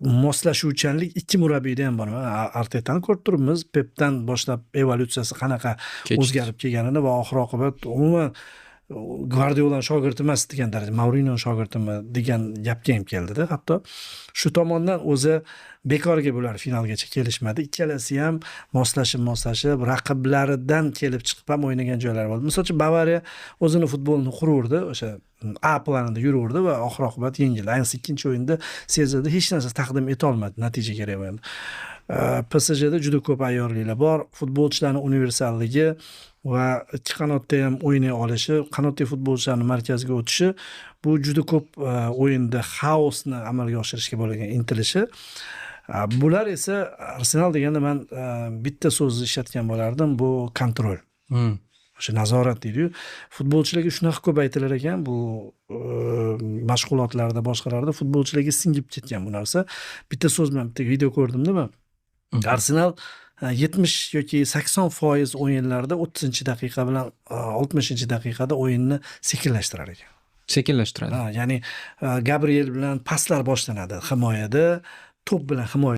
Moslashuvchanlik ikki murabbiyda ham bor. Mana, Artetani ko'rib turibmiz, Pepdan boshlab evolyutsiyasi qanaqa Kechdi. o'zgarib kelganini va oxir oqibat umuman Gvardiolani shogirdi emas degan daraja, Mourinyo shogirdimi degan gapga ham keldida hatto. Shu tomondan o'zi bekorga bular finalgacha kelishmadi. Ikkalasi ham moslashib moslashib raqiblaridan kelib chiqib ham o'ynagan joylari bo'ldi. Misol uchun, Bavariya o'zini futbolini quraverdi, o'sha A planida yuraverdi va oxir oqibat yengildi. Ayniqsa ikkinchi o'yinda sezildi, hech narsa taqdim etolmadi, natija kerak bo'ldi. PSJda juda ko'p ayyorliklar bor. Futbolchilarni universalligi va ikki qanotda ham o'ynay olishi, qanotdagi futbolchilarni markazga o'tishi, bu juda ko'p o'yinda xaosni amalga oshirishga bo'lgan intilishi. Bular esa, Arsenal deganda man bitta so'zni ishlatgan bo'lardim, bu контроль. O'sha nazorat deydiyu, futbolchilarga shunaqa ko'p aytilar ekan bu mashg'ulotlarda, boshqalarda futbolchilarga singib ketgan bu narsa. Bitta so'z bilan, bitta video ko'rdimda man. Arsenal 70 yoki 80% o'yinlarda 30-daqiqa bilan 60-daqiqada o'yinni sekinlashtirar ekan. Sekinlashtiradi. Ha, ya'ni Gabriel bilan paslar boshlanadi himoyada, to'p bilan himoya